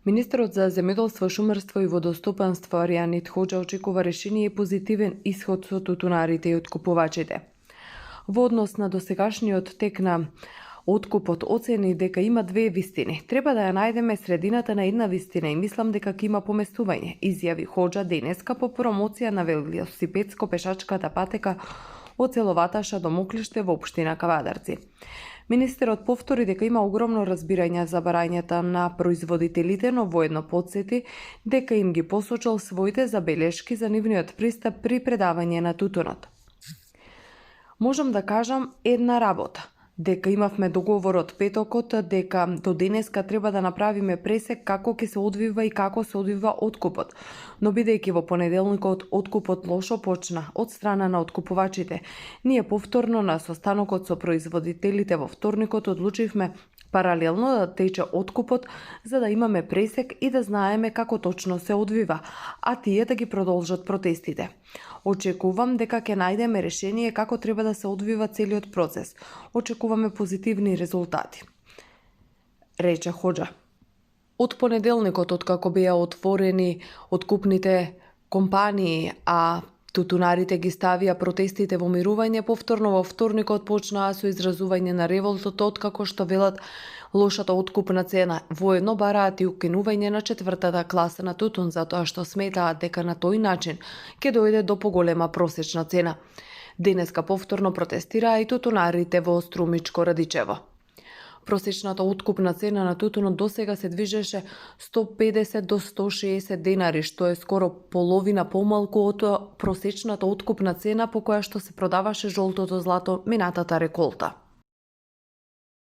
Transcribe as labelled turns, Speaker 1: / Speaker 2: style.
Speaker 1: Министерот за земјоделство, шумарство и водостопанство Аријанит Хоџа очекува решение и позитивен исход со тутунарите и откупувачите. Во однос на досегашниот тек на откупот оцени дека има две вистини. Треба да ја најдеме средината на една вистина и мислам дека ќе има поместување, изјави Хоџа денеска по промоција на велосипедско-пешачката патека од село Ваташа до Моклиште во општина Кавадарци. Министерот повтори дека има огромно разбирање за барањата на производителите, но воедно потсети дека им ги посочил своите забелешки за нивниот пристап при предавање на тутунот. Можам да кажам една работа, дека имавме договор од петокот, дека до денеска треба да направиме пресек како ќе се одвива и како се одвива откупот. Но бидејќи во понеделникот откупот лошо почна од страна на откупувачите, ние повторно на состанокот со производителите во вторникот одлучивме паралелно да тече откупот за да имаме пресек и да знаеме како точно се одвива, а тие да ги продолжат протестите. Очекувам дека ќе најдеме решение како треба да се одвива целиот процес. Очекуваме позитивни резултати, рече Хоџа. Од понеделникот, откако беа отворени откупните компании, а тутунарите ги ставија протестите во мирување, повторно во вторникот почнаа со изразување на револтот, откако што велат лошата откупна цена. Воедно бараат и укинување на четвртата класа на тутун, затоа што сметаат дека на тој начин ќе дојде до поголема просечна цена. Денеска повторно протестираа и тутунарите во Струмичко Радичево. Просечната откупна цена на тутунот досега се движеше 150 до 160 денари, што е скоро половина помалку од просечната откупна цена по која што се продаваше жолтото злато минатата реколта.